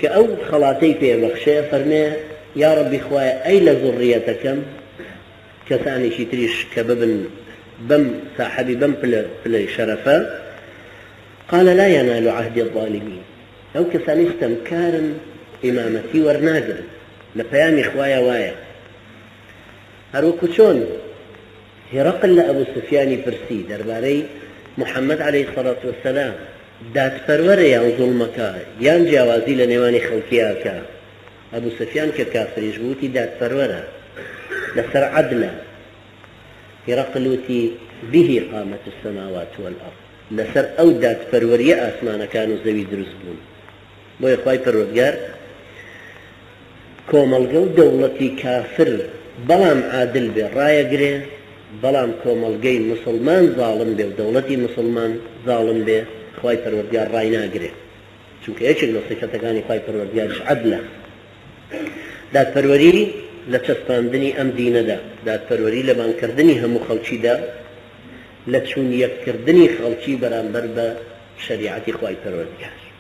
کە ئەو خەڵاتەی پێ بەخشێ فەرمێ یاڕەبی خوایە ئەی لە زوڕیەتەکەم کەسانێکی تریش کە ببن بەم ساحەبی بەم پلە پلەی شەرەفە قال لا ينال عهدی الظالمین ئەو کەسانەی ستەمکارن ئیمامەتی وەرناگرن لە پەیامی خوایە وایە هەروەکو چۆن هیرقل لە ئەبو سفیانی پرسی دەربارەی محمد علیە الصلوة والسلام دادپەروەرە یان زوڵمەکا یان جیاوازی لە نێوانی خەڵکیا ئەکا ئەبو سفیان کە کافریش بوو وتی دادپەروەرە لەسەر عەدلە هیرقل وتی به قامت السماوات والارض لەسەر ئەو دادپەروەریە ئاسمانەکان و زەوی دروست بوون بۆیە خوای پەروەردگار کۆمەڵگە و دەوڵەتی کافر بەڵام عادل بێ ڕایەگرێ، بەڵام کۆمەڵگەی موسڵمان زاڵم بێ و دەوڵەتی موسڵمان زاڵم بێ خوای پەروەردگار ڕایناگرێ، چونکە یەکێک لە سیفەتەکانی خوای پەروەردگاریش عەدلە، دادپەروەری لە چەسپاندنی ئەم دینەدا، دادپەروەری لە بانگکردنی هەموو خەڵکیدا، لە چوون یەککردنی خەڵکی بەرامبەر بە شەریعەتی خوای پەروەردگار.